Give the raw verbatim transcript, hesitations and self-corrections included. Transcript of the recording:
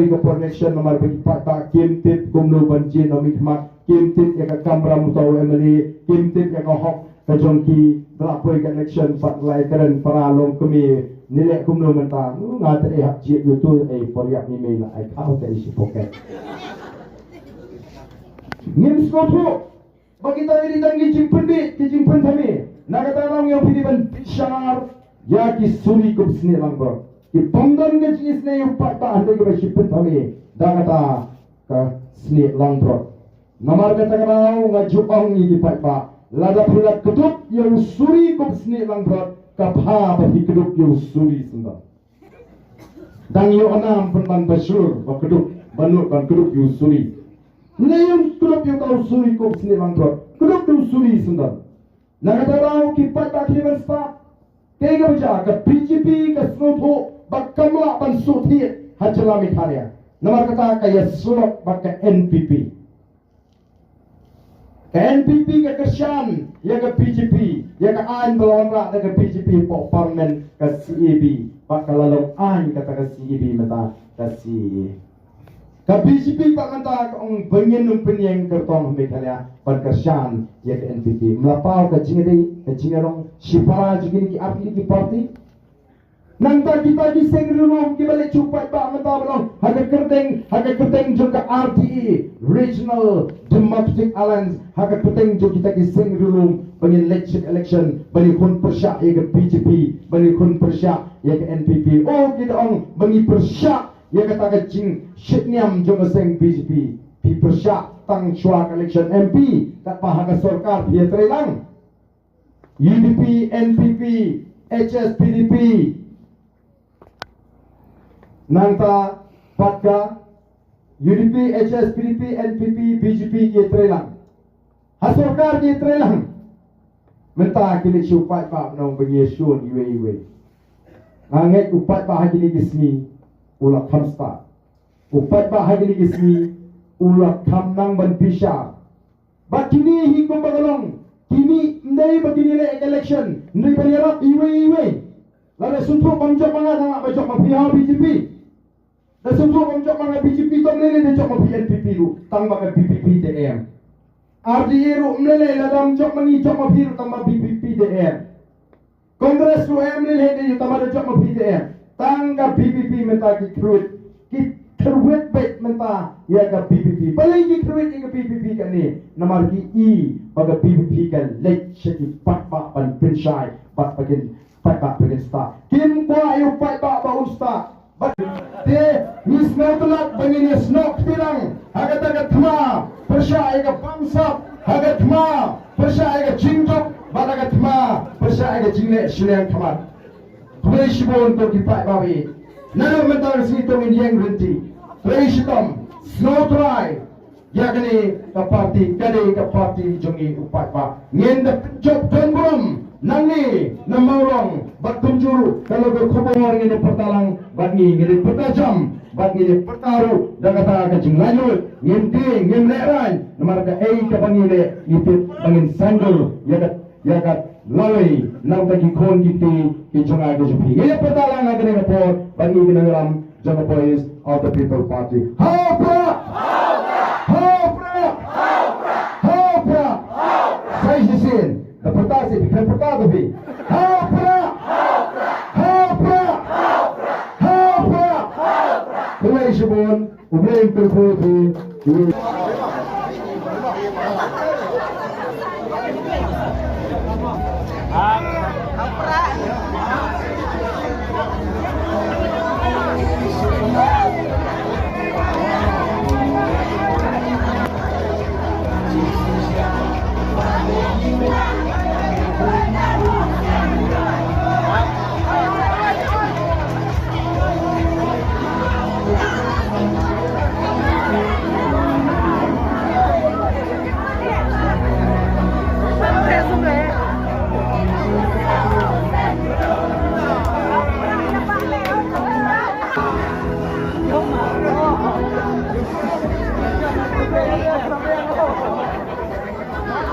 Ka por election namar ba ki paidbah kim tip kumno ban jin ïa ka mihkhmat, kim tip ïa ka kamram uta u M L A, kim tip ïa ka hok ka jong ki, ba la poi ka election bad la ïakren para longkmie. Ngi leh kumno mynta? Nga te ai hap jied ïa utu, ai por ïap ni mei la ai khaw te ai shi pocket. Ngim sngewthuh ba kita ki dei tang ki jingpynbeit, ki jingpynthame. Na kata ka daw ngi ong phi dei ban bishar ïa ki suri kup snieh langbrot. Ki pom don ka jingisynei ïa u paidbah hynrei kiba shu pynthame da kata ka snieh langbrot. Namar kata ka daw nga ju ong ïa ki paidbah, lada phi la kdup ïa u suri kup snieh langbrot, ka bha ba phi kdup ïa u suri syndon. Dang ïoh nam pynban ba shlur ba kdup, ba nud ban kdup ïa u suri. Ym dei ïa u kdup ïa uta u suri kup snieh langbrot, kdup ïa u suri syndon. Na kata ka daw ki paidbah ki dei ban stad. Kaei kaba jia? Ka B J P ka sngewthuh ba kam lah ban shu thied ha jylla Meghalaya. Namar kata ka ïasyllok bad ka N P P. Ka N P P ka kyrshan ïa ka B J P, ïa ka aiñ ba la wanrah da ka B J P hapoh Parliament, ka C A B, bad ka la long aiñ kata ka C A B mynta ka C A A. Ka B J P pat mynta ka ong ba ngin ym pynïeng kyrtong ha Meghalaya ban kyrshan ïa ka N P P. Ym la paw ka jingïadei, ka jingïalong shipara jong kine ki ar tylli ki party? Nangta kita ki seng riewlum kiba leit shu paidbah mynta ba long ha ka kyrteng, ha ka kyrteng jong ka R D A, Regional Democratic Alliance, ha ka kyrteng jong kita ki seng riewlum ba ngin leit sha ka election ban ïakhun pyrshah ïa ka B J P, ban ïakhun pyrshah ïa ka N P P. Oh, ki da ong ba ngi pyrshah ïa kata ka jingshit niam jong ka seng B J P. Phi pyrshah tang shuwa ka election M P, katba ha ka sorkar phi ïatrei lang. U D P, N P P, H S P D P. Nangta pat ka U D P, H S P D P, N P P, B J P ki ïatrei lang. Ha sorkar ki ïatrei lang. Mynta ki leit sha u paidbah ban ong ba ngi ïashun iwei iwei. Nga ngeit u paidbah ha kine ki sngi u la kham stad. U paidbah ha kine ki sngi u la kham nang ban bishar. Bad kine hi kumba ka long, kine ym dei ba kine leh election, ym dei ban ïarap iwei iwei. Lada sngewthuh bym jop ma nga, dang lah ba jop ma phi ha B J P. Da sngewthuh bym jop ma nga B J P, to ym lei lei da jop ma phi N P P ruh, tang ba ka V P P te em. R D A ruh ym lei lei, lada ym jop ma ngi, jop ma phi ruh, tang ba V P P te em. Congress ruh em lei lei, tang ba da jop ma phi te em. Tang ka V P P mynta ki kyrwit, ki kyrwit beit mynta ïa ka V P P. Balei ki kyrwit ïa ka V P P kane? Namar ki i ba ka V P P ka leit sha ki paidbah ban pynshai bad ba kin paidbah ba kin stad. Kim kwah ïa u paidbah ba un stad. Bad te ngi sngewtynnat ba ngin ïasnoh kti lang ha kata ka thma pyrshah ïa ka bamsap, ha ka thma pyrshah ïa ka jingjop, bad ha ka thma pyrshah ïa ka jingleh shiliang khmat. Khublei shibun to ki paidbah. Naduh mynta ka sngi to ngin ïeng ryntih. Khublei shitom. Sngewthuh ïa kane ka party, ka dei ka party jong ngi u paidbah. Ngin da pynjop don burom nangne na Mawlong bad kumjuh ruh ka long ka khubor ngin da pyrta lang bad ngi, ngin da pyrta jam bad ngin da pyrta ruh da kata ka jinglaitluid. Ngim tieng, ngim lehraiñ namar kaei kaba ngi leh, ngi tip ba ngin saiñdur ïa ka ïa ka lawei na ka bynta ki khun ki kti ki jong nga ki jong phi. Ngi ïa pyrta lang ha kane ka por bad ngi ki nongïalam jong ka Voice of the People Party. Ha u Prah! Ha u Prah! Ha u Prah! Sa shisien da pyrta shisien, phi kren pyrta to phi. Ha u Prah! Ha u Prah! Ha u Prah! Khublei shibun. U Blei un kyrkhu ïa phi.